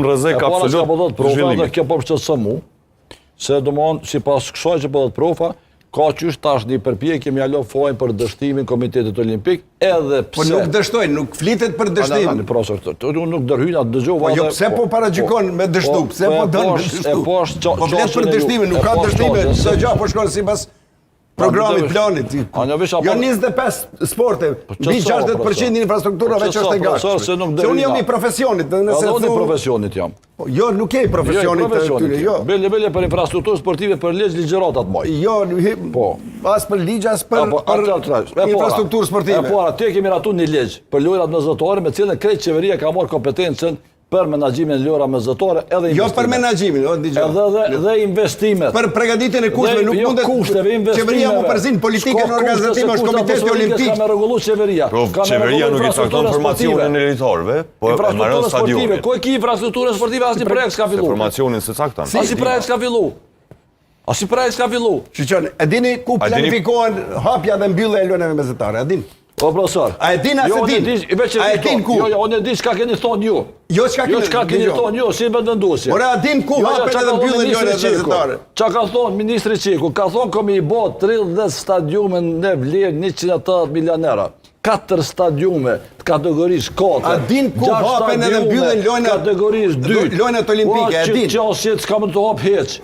Në rrezik E para absolut. çka po thot profa dhe zhvillimit. kjo po më shqetëson mu, se domthon sipas kësaj që po thot profa, ka qysh tash një përpjekje me ia lë fajin për dështimin Komitetit Olimpik, edhe pse Po nuk dështojnë, nuk flitet për dështim. Ani, profesor, të unë nuk ndërhyj atë dëgjova. Po jo, dhe- pse po paragjykon me dështu? po, Pse po e don me poshtë- dështu? E poshtë qa- Po flet qasjen për e ju, dështimin, nuk e ka poshtë dështime, qasjen, çdo se- gjë po shkon sipas programit, planit. A në vesh apo- Jo 25 sporte, Po mbi ç'sa, 60% profesor? infrastruktura Po veç ç'sa, është e profesor, gatshme. se nuk Se unë jam dërina. i profesionit, dhe nëse Edhe unë i thu- profesionit jam. Po, Jo, nuk je i Jo, i profesionit të profesionit. tyre, jam. jo. Bele bele për infrastrukturë sportive për ligj ligjëratat moj. Jo, hi- Po. as për ligj, as për, Apo, për atë, atë, atë. E para, infrastrukturë sportive. E para, ti kemi miratu një ligj për lojrat mesdhetare me cilën krejt qeveria ka marrë kompetencën për menaxhimin e lojrave mesdhetare edhe Jo investimet. për menaxhimin, o dëgjoj. Edhe dhe, dhe investimet. Për përgatitjen e kushteve Dhe- nuk jo mundet kushteve, investimeve. Qeveria mu përzin politikën S'ka kushte, organizative se është kushte Komiteti atmosferike Olimpik. S'ka me rregullu qeveria. Po, Ka me qeveria rregullu nuk i cakton infrastrukturën formacionin sportive. e lojtarëve, po e mbaron Infrastrukturën sportive. stadionin. Ku e ki infrastrukturën sportive asnjë projekt s'ka Se fillu. formacionin se cakton. Asnjë projekt s'ka fillu. Asnjë projekt s'ka fillu. Shqyqon, e dini ku A dini- planifikohen hapja dhe mbyllja e lojnave mesdhetare, a dini? Po profesor. A e din a Jo, se unë din? e di, veç e A e di din këto. ku? Jo, jo, unë e di çka keni thonë ju. Jo, çka Jo keni- çka keni dëgjoj. thonë ju, si vetëvendosje. Ore, a din ku Jo, jo, hapen çka edhe ka thonë mbyllen ministri lojrat Çeku? mesdhetare? Çka ka thonë ministri Çeku? Ka thonë komi i bo 30 stadiume në vlerë 180 milion euro. 4 stadiume të kategorisë 4. A din ku hapen edhe mbyllen lojnat- kategorisë 2. lojnat olimpike, a din? Qasjet s'ka më të hap hiç.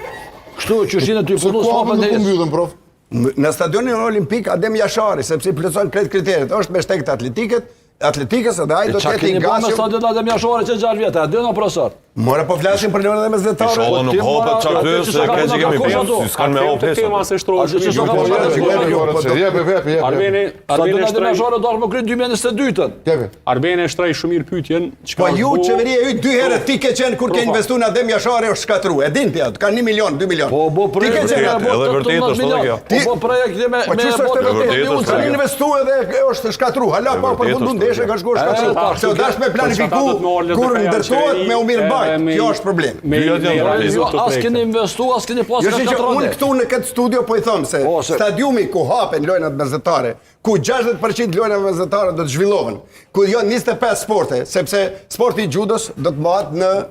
Kështu që shinë ty Se punu ku s'hapen hapen nuk u hiç. mbyllen, prof? Në stadionin olimpik Adem Jashari, sepse i plotëson krejt kriteret, është me shtek të atletikët, atletikës edhe ai E do të Qa jetë i keni bo me gatshëm. stadion Adem Jashari që 6 vjetë, a din o profesor? More po flasim për lojnat mesdhetare. Inshallah nuk Po, ti hapet mora- çka aty aty që se s'ka krejt që punë, kemi ka kush bërë, ato? si s'kan me hap Te hiç. tema aty. se shtrohet A, që shumë s'ka mirë. punë, Jep, ka jep, kush jep, jep, jep, jep. Arbeni, Arbeni Stadion Adem shtroi Jashari do të më kry 2022-ën. Jepi. Arbeni shtroi shumë mirë pyetjen, çka Po është ju bo- qeveria yt dy herë ti ke qenë kur ke Profa. investu në Adem Jashari është shkatru. E din ti atë, ka 1 milion, 2 milion. Po bo Ti ke projekt qenë me aty. bo Edhe vërtet 18 është edhe milion. kjo. Po bo projekt me Po me ç'është bo është e 18 vërtetë? vërtetë është Kanë kjo. investu edhe është shkatru. Hala pa E vërtetë përfundu është ndeshje kjo. ka shkuar E, shkatru. tash, Se u dash me Po, planifiku çata do të marrë kur LDK-ja në ndërtohet qeveri, me u mirëmbajt. edhe me- Kjo është problem. Me Dyja janë me vërtetë. realizu Jo, këto as projekte. keni investu, as keni pas Jo ka që që shkatroni. unë këtu në këtë studio po i them se Po, se- stadiumi ku hapen lojnat mesdhetare, ku 60% lojnave mesdhetare do të zhvillohen, ku janë 25 sporte, sepse sporti i judos do të mbahet në